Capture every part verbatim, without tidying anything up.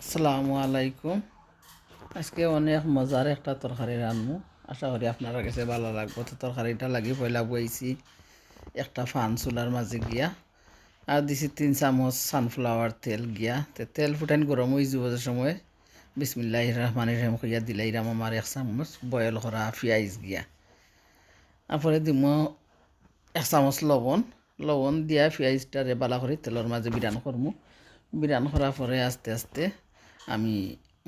আসসালামু আলাইকুম। আজকে অনেক মজার একটা তরকারি রানমু, আশা করি আপনারার গেছে ভালা লাগবো। তো তরকারিটা লাগি পয়লা বইছি একটা pan চুলার মাঝে গিয়া, আর দিছি তিন চামচ sunflower তেল গিয়া। তে তেল ফুটাইন গরম অইযিবো যে সময় বিসমিল্লাহির রহমানির রহিম কইয়া দিলাইরাম আমার এক চামচ boil করা পিয়াইজ গিয়া। তারপরে দিমু এক চামচ লবণ। লবণ দিয়া পিয়াইজটারে ভালা করি তেলর মাঝে বিরান করমু। বিরান করার পরে আস্তে আস্তে আমি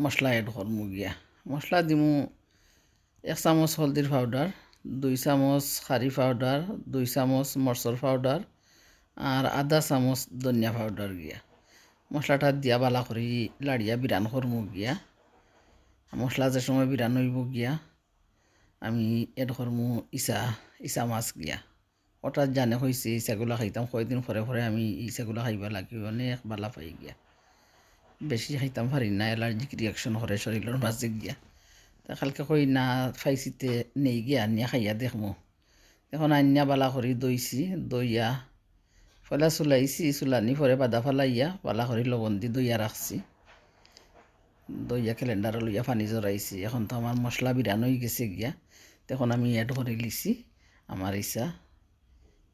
মশলা add করমু গিয়া। মশলা দিমু এক চামচ হলদির powder, দুই চামচ curry powder, দুই চামচ মরচর powder, আর আধা চামচ ধনিয়া powder গিয়া। মশলাটা দিয়া ভালা করি লাড়িয়া বিরান করমু গিয়া। মশলা যে সময় বিরান অইবো গিয়া, আমি add করমু ইছা, ইছা মাছ গিয়া। হঠাৎ জানে কইছে ইছাগুলা খাইতাম, কয়দিন পরে পরে আমি ইছাগুলা খাইবার লাগি অনেক ভালা পাই গিয়া। বেশি খাইতাম পারি না, allergic reaction করে শরীলর মাঝে গিয়া। তে কালকে কই না পাইছি তে নেই গিয়া, আনিয়া খাইয়া দেখমু। এখন আনিয়া ভালা করি ধইছি, ধইয়া পয়লা চুলাইছি, চুলানি পরে বাদা ফালাইয়া ভালা করি লবণ দি ধইয়া রাখছি। ধইয়া calendar লইয়া পানি ঝরাইছি। এখন তো আমার মশলা বিরান অইগেছে গিয়া, তে এখন আমি add করিলিছি আমার ইছা।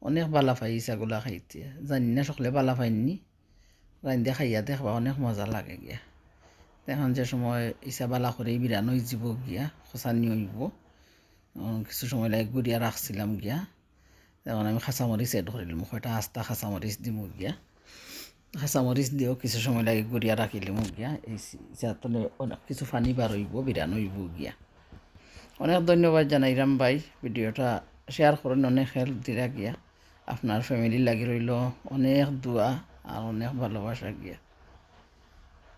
অনেক ভালা পাই ইছাগুলা খাইতে, জানি না সকলে ভালা পাইননি, রাইন্দা খাইয়া দেখবা, অনেক মজা লাগে গিয়া। তে এখন যে সময় ইছা ভালা করি বিরান অইযিবো গিয়া, খোসানি অইবো, উম, কিছু সময় লাগি গুড়িয়া রাখছিলাম গিয়া। এখন আমি কাঁচামরিচ add করিলিমু, কয়টা আস্তা কাঁচামরিচ দিমু গিয়া। কাঁচামরিচ দিয়াও কিছু সময় লাগি গুড়িয়া রাখিলিমু গিয়া। এই সি-, ইছাত অনেক কিছু পানি বার অইবো, বিরান অইবো গিয়া। অনেক ধন্যবাদ জানাইরাম ভাই, video টা share করইন, অনেক help দিরা গিয়া। আপনার family লাগি রইলো অনেক দোয়া আর অনেক ভালোবাসা গিয়া।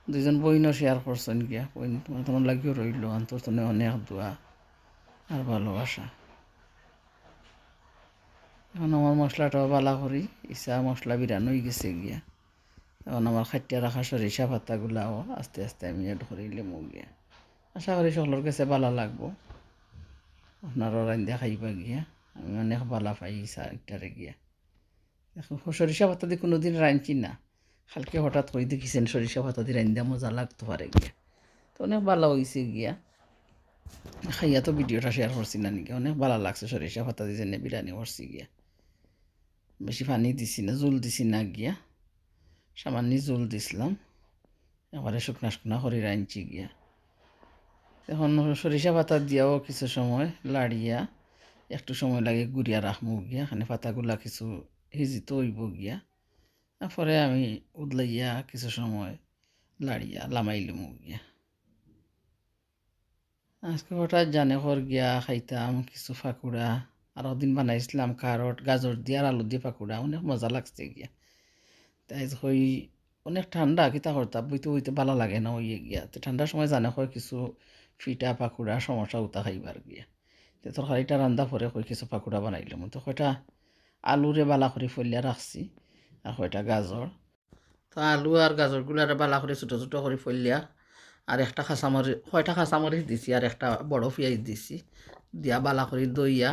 দুইজন বইনও share করছইন গিয়া, বইন তোমার লাগিও রইলো অন্তর তনে অনেক দোয়া আর ভালোবাসা। এখন আমার মশলাটাও ভালা করি, ইছা মশলা বিরান অইগেছে গিয়া। এখন আমার কাটিয়া রাখা সরিষা পাতাগুলাও আস্তে আস্তে আমি add করিলিমু গিয়া। আশা করি সকলর গেছে ভালা লাগবো, আপনারাও রাইন্দা খাইবা গিয়া। আমি অনেক ভালা পাই ইছাটারে গিয়া। এখন সরিষা পাতা দি কুনুদিন রানছি না, কালকে হঠাৎ করি দেখিছেন সরিষা পাতা দি রাইন্দা মজা লাগতো পারে গিয়া। তো অনেক ভালা অইছে গিয়া। খাইয়া তো video টা share করছি না নি গিয়া, অনেক ভালা লাগছে সরিষা পাতা দি যেনে বিরানি করছি গিয়া। বেশি পানি দিছি না, জুল দিছি না গিয়া, সামান্য জুল দিছলাম। একবারে শুকনা শুকনা করি রানছি গিয়া। এখন সরিষা পাতা দিয়াও কিছু সময় লাড়িয়া একটু সময় লাগি গুড়িয়া রাখমু গিয়া, মানে পাতাগুলা কিছু হিজিত অইবো গিয়া। তারপরে আমি উদলাইয়া কিছু সময় লাড়িয়া লামাইলিমু গিয়া। আজকে হঠাৎ জানে কর গিয়া খাইতাম কিছু পাকুড়া, আর ওদিন বানাইছিলাম carrot, গাজর দিয়া আর আলু দিয়া পাকুড়া, অনেক মজা লাগছে গিয়া। তাই কই অনেক ঠান্ডা, কিতা করতা, বইতে বইতে ভালা লাগে না অইয়া গিয়া। তে ঠান্ডার সময় জানে কয় কিছু পিঠা, পাকুড়া, সমোসা উতা খাইবার গিয়া। তে তরকারিটা রান্দা পরে কই কিছু পাকুড়া বানাইলাম। তো কয়টা আলুরে ভালা করি ফলিয়া রাখছি, আর কয়টা গাজর। তো আলু আর গাজরগুলারে ভালা করি ছোট ছোট করি ফলিয়া, আর একটা কাঁচামরিচ, কয়টা কাঁচামরিচ দিছি, আর একটা বড় পিয়াইজ দিছি, দিয়া ভালা করি ধইয়া,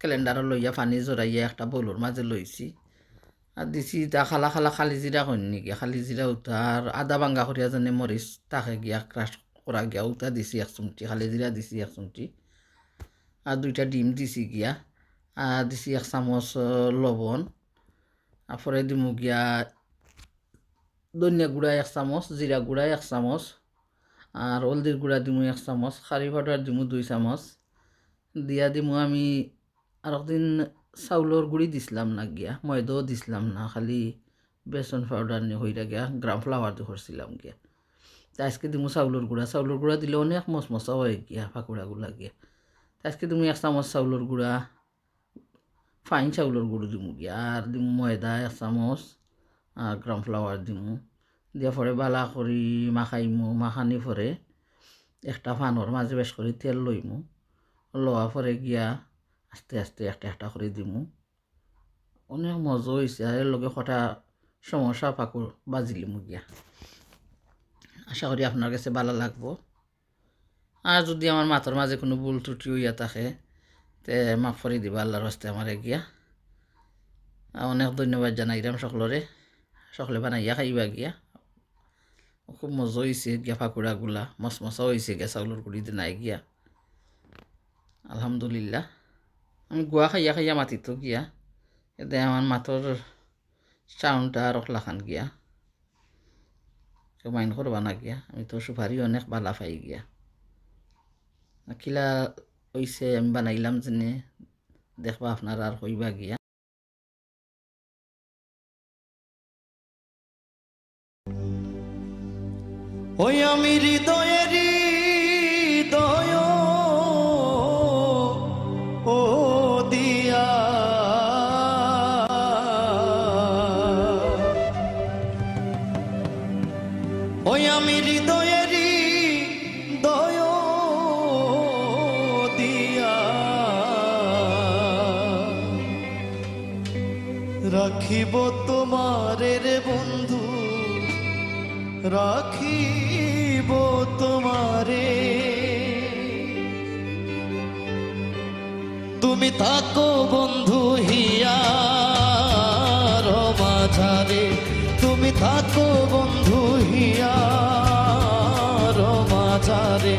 calendar লইয়া, পানি ঝরাইয়া একটা bowlর মাঝে লইছি। আর দিছি ইতা কালা কালা কালি জিরা কইন নি গিয়া, কালি জিরা উতা, আর আদা ভাঙ্গা করিয়া যেনে মরিচ থাকে গিয়া, crush করা গিয়া, উতা দিছি এক চিমটি, কালি জিরা দিছি এক চিমটি, আর দুইটা ডিম দিছি গিয়া, আর দিছি এক চামচ, আহ, লবণ, তারপরে দিমু গিয়া ধনিয়া গুঁড়া এক চামচ, জিরা গুঁড়া এক চামচ, আর হলদির গুঁড়া দিমু এক চামচ, curry powder দিমু দুই চামচ, দিয়া দিমু আমি আরকদিন চাউলর গুঁড়ি দিছলাম না গিয়া, ময়দাও দিছলাম না, খালি বেসন powder নি কইরা গিয়া, gram flour দি করছিলাম গিয়া। তে আজকে দিমু চাউলর গুঁড়া, চাউলর গুঁড়া দিলে অনেক মচমচা অয় গিয়া পাকুড়াগুলা গিয়া। তে আজকে দিমু এক চামচ চাউলর গুঁড়া, fine চাউলর গুঁড়ি দিমু গিয়া, আর দিমু ময়দা এক চামচ, আর gram flour দিমু। দিয়া পরে ভালা করি মাখাইমু, মাখানি পরে একটা panর মাঝে বেশ করি তেল লইমু, লওয়া পরে গিয়া আস্তে আস্তে একটা একটা করি দিমু। অনেক মজা অইছে, আর এর লগে কটা সমোসা পাকুড় ভাজিলিমু গিয়া। আশা করি আপনার গেছে ভালা লাগবো। আর যদি আমার মাতর মাঝে কুনু ভুল ত্রুটি অইয়া থাকে, তে মাফ করি দিবা আল্লার ওয়াস্তে আমারে গিয়া। আর অনেক ধন্যবাদ জানাইরাম সকলরে, সকলে বানাইয়া খাইবা গিয়া। খুব মজা অইছে গিয়া, ফাকুড়াগুলা মসমসা অইছে গিয়া, চাউলর গুড়ি দি নাই গিয়া। আলহামদুলিল্লাহ। আমি গুয়া খাইয়া খাইয়া মাতিতো গিয়া, এতে আমার মাতর soundটা আর অকলাখান গিয়া। কেউ mind করবা না গিয়া, আমি তো সুপারি অনেক বালা পাই গিয়া। কিলা অইছে আমি বানাইলাম যেনে, দেখবা আপনারা আর কইবা গিয়া। ওই আমি হৃদয়ে হৃদয় ও দিয়া, ওই আমি হৃদয়ে হৃদয় দিয়া রাখিব তোমারে রে বন্ধু, রাখিব তোমারে। তুমি থাকো বন্ধু হিয়ার মাঝারে, তুমি থাকো বন্ধু হিয়ার মাঝারে।